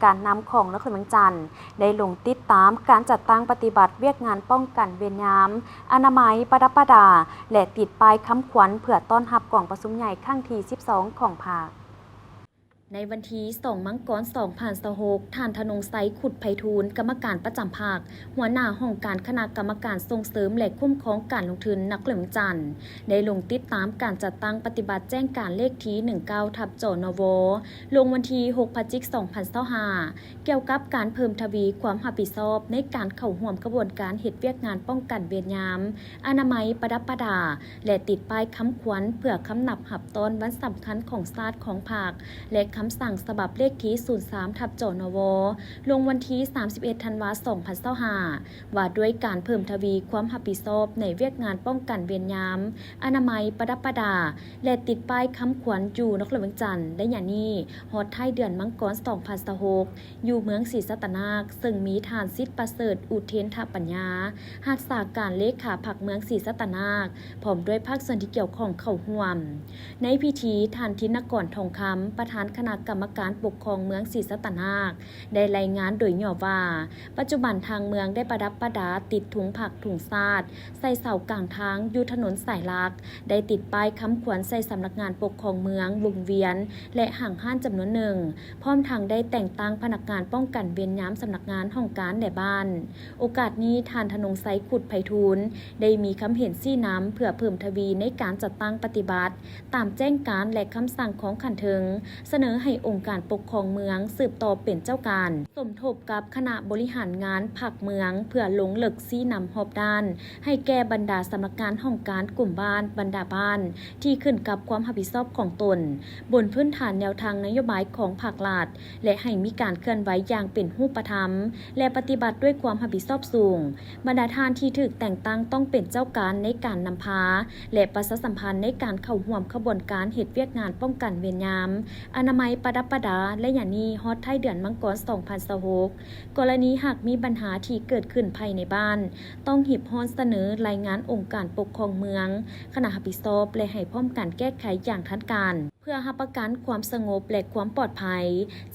ການນຳຂອງນະຄອນຫຼວງວຽງຈັນ ໄດ້ລົງຕິດຕາມການຈັດຕັ້ງປະຕິບັດວຽກງານປ້ອງກັນເວນຍາມ, ອະນາໄມ, ປະດັບປະດາ ແລະ ຕິດປ້າຍຄຳຂວັນ ເພື່ອຕ້ອນຮັບກອງປະຊຸມໃຫຍ່ຄັ້ງທີສິບສອງຂອງພັກ. ໃນວັນທີສອງ ມັງກອນ ສອງພັນຊາວຫົກ, ທ່ານ ທະນົງໄຊ ຂຸດໄພທູນ ກຳມະການປະຈຳພັກ, ຫົວໜ້າຫ້ອງການຄະນະກຳມະການສົ່ງເສີມ ແລະ ຄຸ້ມຄອງການລົງທຶນນະຄອນຫຼວງວຽງຈັນ ໄດ້ລົງຕິດຕາມການຈັດຕັ້ງປະຕິບັດແຈ້ງການເລກທີ ໜຶ່ງເກົ້າ ທັບ ຈນວ ລົງວັນທີ ຫົກ ພະຈິກ ສອງພັນຊາວຫ້າ ກ່ຽວກັບການເພີ່ມທະວີຄວາມຮັບຜິດຊອບໃນການເຂົ້າຮ່ວມຂະບວນການເຮັດວຽກງານປ້ອງກັນເວນຍາມ, ອະນາໄມ, ປະດັບປະດາ ແລະ ຕິດປ້າຍຄຳຂວັນ ເພື່ອຄຳນັບຮັບຕ້ອນວັນສຳຄັນຂອງຊາດຂອງພັກ ແລະ ຄຳສັ່ງສະບັບເລກທີ ສູນສາມ ທັບ ຈນວ ລົງວັນທີ ສາມສິບເອັດ ທັນວາ ສອງພັນຊາວຫ້າ ວ່າດ້ວຍການເພີ່ມທະວີຄວາມຮັບຜິດຊອບໃນວຽກງານປ້ອງກັນເວນຍາມ, ອະນາໄມ, ປະດັບປະດາ ແລະ ຕິດປ້າຍຄຳຂວັນຢູ່ນະຄອນຫຼວງວຽງຈັນ ໄລຍະນີ້ຮອດທ້າຍເດືອນມັງກອນ ສອງພັນຊາວຫົກ ຢູ່ເມືອງສີສັດຕະນາກ, ເຊິ່ງມີທ່ານ ສິດປະເສີດ ອຸເທນທະປັນຍາ ຮັກສາການເລຂາພັກເມືອງສີສັດຕະນາກ ພ້ອມດ້ວຍພາກສ່ວນທີ່ກ່ຽວຂ້ອງເຂົ້າຮ່ວມ. ໃນພິທີ, ທ່ານ ທິນນະກອນ ທອງຄຳ ປະທານຄະນະກຳມະການປົກຄອງເມືອງສີສັດຕະນາກ ໄດ້ລາຍງານໂດຍຫຍໍ້ວ່າ ປັດຈຸບັນທາງເມືອງໄດ້ປະດັບປະດາຕິດທຸງພັກທຸງຊາດ ໃສ່ເສົາກາງທາງຢູ່ຖະໜົນສາຍຫຼັກ, ໄດ້ຕິດປ້າຍຄຳຂວັນໃສ່ສຳນັກງານປົກຄອງເມືອງ, ວົງວຽນ ແລະ ຫ້າງຮ້ານຈຳນວນໜຶ່ງ, ພ້ອມທັງໄດ້ແຕ່ງຕັ້ງພະນັກງານປ້ອງກັນເວນຍາມສຳນັກງານ, ຫ້ອງການ ແລະ ບ້ານ. ໂອກາດນີ້, ທ່ານ ທະນົງໄຊ ຂຸດໄພທູນ ໄດ້ມີຄຳເຫັນຊີ້ນຳເພື່ອເພີ່ມທະວີໃນການຈັດຕັ້ງປະຕິບັດຕາມແຈ້ງການ ແລະ ຄຳສັ່ງຂອງຂັ້ນເທິງ, ສະເໜີໃຫ້ອົງການປົກຄອງເມືອງສືບຕໍ່ເປັນເຈົ້າການ ສົມທົບກັບຄະນະບໍລິຫານງານພັກເມືອງ ເພື່ອລົງເລິກຊີ້ນຳຮອບດ້ານ ໃຫ້ແກ່ບັນດາສຳນັກງານຫ້ອງການກຸ່ມບ້ານ, ບັນດາບ້ານ ທີ່ຂຶ້ນກັບຄວາມຮັບຜິດຊອບຂອງຕົນ ບົນພື້ນຖານແນວທາງນະໂຍບາຍຂອງພັກລັດ ແລະ ໃຫ້ມີການເຄື່ອນໄຫວຢ່າງເປັນຮູບປະທຳ ແລະ ປະຕິບັດດ້ວຍຄວາມຮັບຜິດຊອບສູງ. ບັນດາທ່ານທີ່ຖືກແຕ່ງຕັ້ງຕ້ອງເປັນເຈົ້າການໃນການນຳພາ ແລະ ປະຊາສຳພັນໃນການເຂົ້າຮ່ວມຂະບວນການເຮັດວຽກງານປ້ອງກັນເວນຍາມ, ອະນາໄມ, ປະດັບປະດາ ໄລຍະນີ້ຮອດທ້າຍເດືອນມັງກອນ ສອງພັນຊາວຫົກ. ກໍລະນີຫາກມີບັນຫາທີ່ເກີດຂຶ້ນພາຍໃນບ້ານ, ຕ້ອງຮີບຮ້ອນສະເໜີລາຍງານອົງການປົກຄອງເມືອງ, ຄະນະຮັບຜິດຊອບ ແລະ ໃຫ້ພ້ອມກັນແກ້ໄຂຢ່າງທັນການ ເພື່ອຮັບປະກັນຄວາມສະຫງົບ ແລະ ຄວາມປອດໄພ.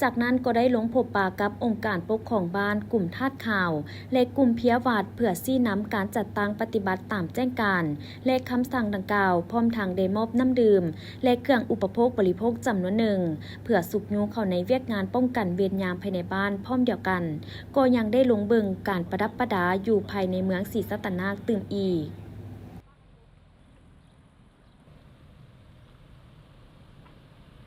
ຈາກນັ້ນກໍໄດ້ລົງພົບປະກັບອົງການປົກຄອງບ້ານ, ກຸ່ມທາດຂາວ ແລະ ກຸ່ມເພຍວັດ ເພື່ອຊີ້ນຳການຈັດຕັ້ງປະຕິບັດຕາມແຈ້ງການ ແລະ ຄຳສັ່ງດັ່ງກ່າວ, ພ້ອມທັງໄດ້ມອບນ້ຳດື່ມ ແລະ ເຄື່ອງອຸປະໂພກບໍລິໂພກຈຳນວນໜຶ່ງ ເພື່ອຊຸກຍູ້ເຂົ້າໃນວຽກງານປ້ອງກັນເວນຍາມພາຍໃນບ້ານ. ພ້ອມດຽວກັນ, ກໍຍັງໄດ້ລົງເບິ່ງການປະດັບປະດາຢູ່ພາຍໃນເມືອງສີສັດຕະນາກຕື່ມອີກ.